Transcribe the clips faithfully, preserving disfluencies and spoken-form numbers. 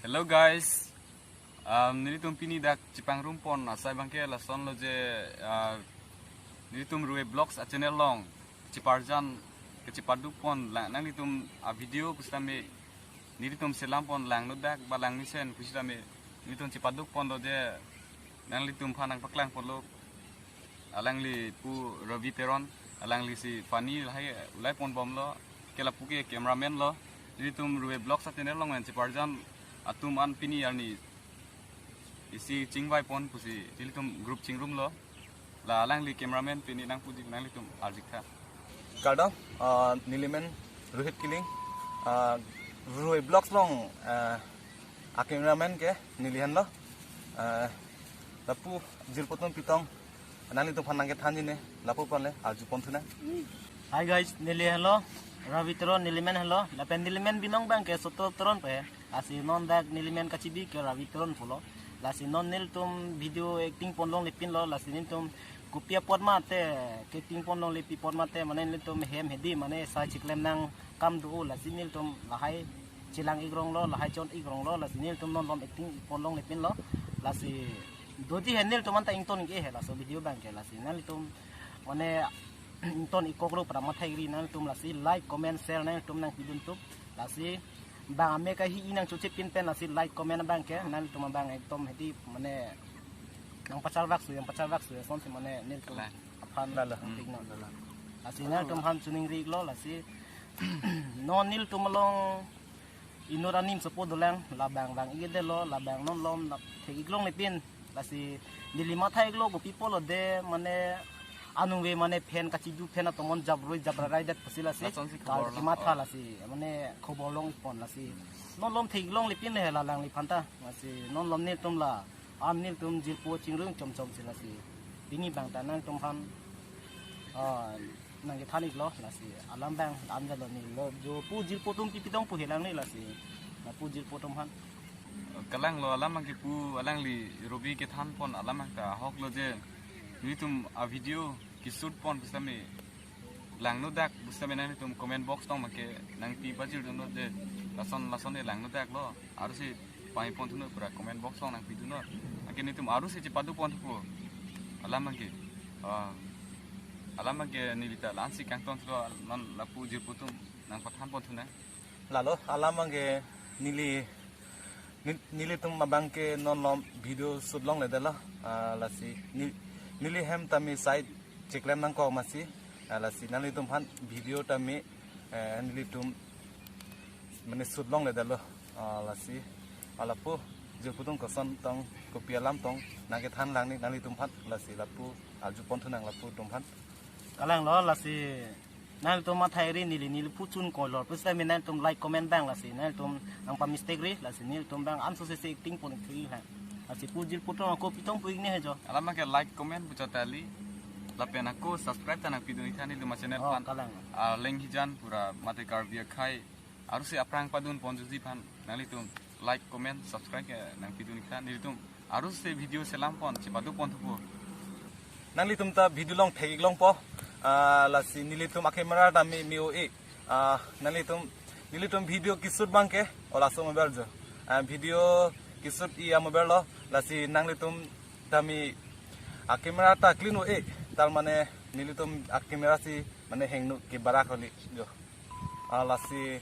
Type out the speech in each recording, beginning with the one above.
Hello guys, um, nelitum pini dak chepangrum pon asai abangke lasonlo je, uh, nelitum Ruve Vlogs a channel along cheparjan kachepaduk pon lang, nanglitum a video pusitame nelitum selam pon langno dak ba langmesen pusitame nelitum chepaduk ponlo je nanglitum aphan nangpaklang ponlo. Alangli pu Ravi Teron, alangli si funny lahai ulai pon bomlo, ke lapu ke cameraman lo. Nelitum Ruve Vlogs a channel along pen cheparjan atum an pini arni isi chingvai pon pusi nelitum group chingrumlo. La alangli cameraman pini nangpuji nanglitum arjik tha. Kardom, ah, nelimen Rohit Killing, ah, Ruve Vlogs along, ah, a cameraman ke neli henlo, ah, lapu jirpo atum pitong, nanglitum aphan nangkethanji ne, lapu aphan le arju pon thunang. Hi guys, neli henlo, Ravi Teron nelimen henlo, lapen nelimen binong abangke Soto Teron pu he. Lasi non dak nelimen kachibi ke Ravi Teron pulo. Lasi non nelitum video acting pon longle pinlo, lasi nelitum kopi apot mate, acting pon longle pi apot mate, mane nelitum hem hedi, mane sai cheklem nangkam do, lasi nelitum lahai chelang ikronglo, lahai chon ikronglo, lasi nelitum non lom acting pon longle pinlo. Lasi doji he nelitum anta ington ke he laso video abangke, lasi nanglitum mane ington ikoklo pra mathai ri nanglitum, lasi like, comment, share nanglitum nangpidun tup. Lasi bang ame kahi inang chuchip pin pen lasi like, comment abangke nanglitum abang ekdom hedi mane nangpacharvak su, nangpacharvak su, sonsi mane nelitum Kalang. aphan Lalo. nangpik non. Lalo. Lasi nanglitum aphan chiningri-iklo, lasi non nelitum along inut anim sopo dolang, labang bang igedelo, labang non lom nap thek-ik longle pin. Lasi neli mathai-iklo kopi pulo de mane anung ve mane phen kachiju phen atomon japrui japrarai det pusi lasi. Lasonsi kal khobor long, matha oh. lasi mane khobor long-ik pon lasi. Non lom thek-ik longle pin le he lalangliphan ta. Lasi non lom nelitum la an nelitum jirpo chingrum chomchom si lasi. Pini abang ta nanglitum aphan, ah, nangkethan-iklo lasi. Alam abang an jalo neli lo jo pu jirpo atum pi pitong pu he lang ni lasi. Lapu jirpo atum aphan. Kalanglo alam abangke pu alangli Robi kethan pon alam abangke ahoklo je nelitum a video keshoot pon pusitame langno dak pusitame nanglitum comment box along abangke nangpi pajir dunnon je lason lason e langno daklo, arusi pai pon thunon pura comment box along nangpi dunnon. Anke nelitum arusi chepaduk pon thupo alam abangke. Ah, alam abangke neli ta la-ansi kangton thulo, non lapu jirpo atum nangpathan pon thunang. Lalo, alam abangke neli, ni-, nelitum abangke non lom video shoot longledetlo, ah, lasi ni-, neli hem tame sai cheklem nangkok masi, ah, lasi nanglitum aphan video tame, eh, nelitum mane shoot longledetlo, ah, lasi, ah, lapu jirpo atum koson tong kopi alam tong nangkethan lang ni nanglitum aphan, lasi lapu arju pon thunang lapu atum aphan. Kalanglo lasi nanglitum mathai ri neli neli pu chun kolor pusitame nanglitum like comment abang lasi nanglitum nangpa mistake ri lasi nelitum abang anso sese acting pon-ik thu ha. Lasi pu jirpo atum ako pitong pu-ik ni he jo. Alam abangke like comment pu chotali lapen ako subscribe ta nangpidun-ik tha nelitum a channel Oh, aphan. kalang. Ah, Lenghijan pura mate Karbi akhei arusi aphrang padun pon juji aphan nanglitum like, comment, subscribe ke nangpidun-ik tha nelitum arusi video selam pon chepaduk pon thupo. Nanglitum ta video along thek-ik longpo. Ah, lasi nelitum a camera tame me-o-e. Ah, nanglitum, nelitum video keshoot abangke, o laso mobile jo. Ah, video keshoot-i a mobile lo, lasi nanglitum tame a camera ta clean o-e, tar mane nelitum a camera si mane hengno ke barak holi jo. Ah, lasi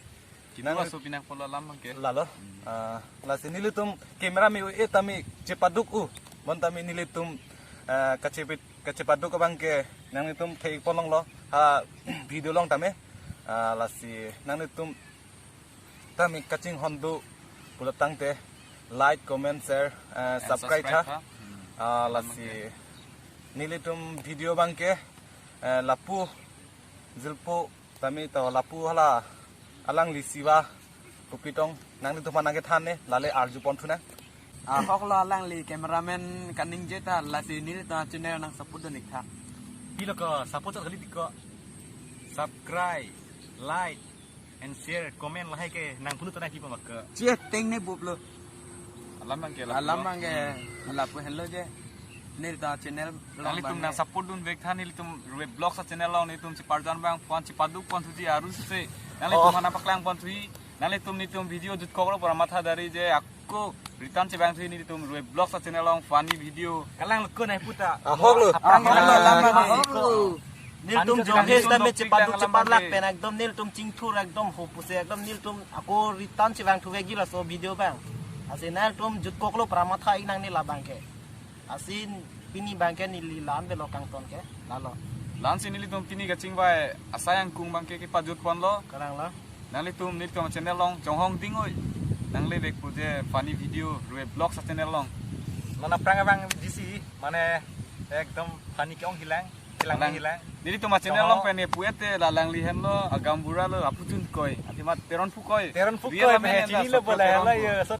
Kitu nang aso pinak polo alam abangke. Lalo. Ah, lasi nelitum camera me-o-e tame chepaduk-o. Bon tame nelitum, ah, kachepit, kachepaduk abangke nanglitum thek-ik pon longlo. Ha video along tame. Ah, lasi nanglitum tame kachinghon do pulo tangte like, comment, share, ah, And subscribe subscribe tha. tha. Hmm. Ah, Alam lasi abangke. nelitum video abangke, eh, lapu jirpo tame to lapu hala alangli siva kopi tong nanglitum aphan nangkethan ne lale arju pon thunang. Ahoklo alangli cameraman kaningje ta lasi nelitum channel nang support dun-ik tha. Pilo ko support kali tiko. Subscribe, like, and share, comment lahai ke nang punu tanah kipa maka. Cie teng ne buplo. Alam abangke lapu. Alam abangke lapu henlo je. Nelitum channel along Nanglitum abang nang ne. support dunvek tha nelitum Ruve Vlogs a channel along nelitum cheparjan abang pon chepaduk pon thuji arusi. Nanglitum Oh. aphan nangpaklang pon thuji. Nanglitum nelitum video jutkoklo pura matha dari je ako return chevangthu nelitum Ruve Vlogs a-channel along funny video. Kalang lukun ai puta. Ahok lo. Aphrang Ahok lo, lo. lama Ahok lo. lo. Nelitum Ani jonghe jonghe sita me nelitum chepaduk nelitum cheparlak nelitum pen ekdom nelitum chingthur ekdom hopuse ekdom nelitum ako return chevangthu vekji laso video abang. Lasi nanglitum jutkoklo pura matha ik nangne labang ke. Lasi pini abang ke neli la-an avelo kangton ke. Lalo. La-ansi nelitum pini kachingvai asai angkung abang ke kepajut ponlo. Kalang lo. Nanglitum nelitum channel along jonghong ding oi. Nanglevek pu je funny video Ruve Vlogs a-channel along. Non aphrang abang G C mane ekdom funny ke-ong hilang, hilang Kalang. Hilang. Nelitum a-channel along pen ne puete la alangli henlo, a gaonbura lo, aputun koi. Athema Teron Phukoi. Teron Real Phukoi amen me henlo, chini lo Sokyo bola Teron hala Phu. Yo, so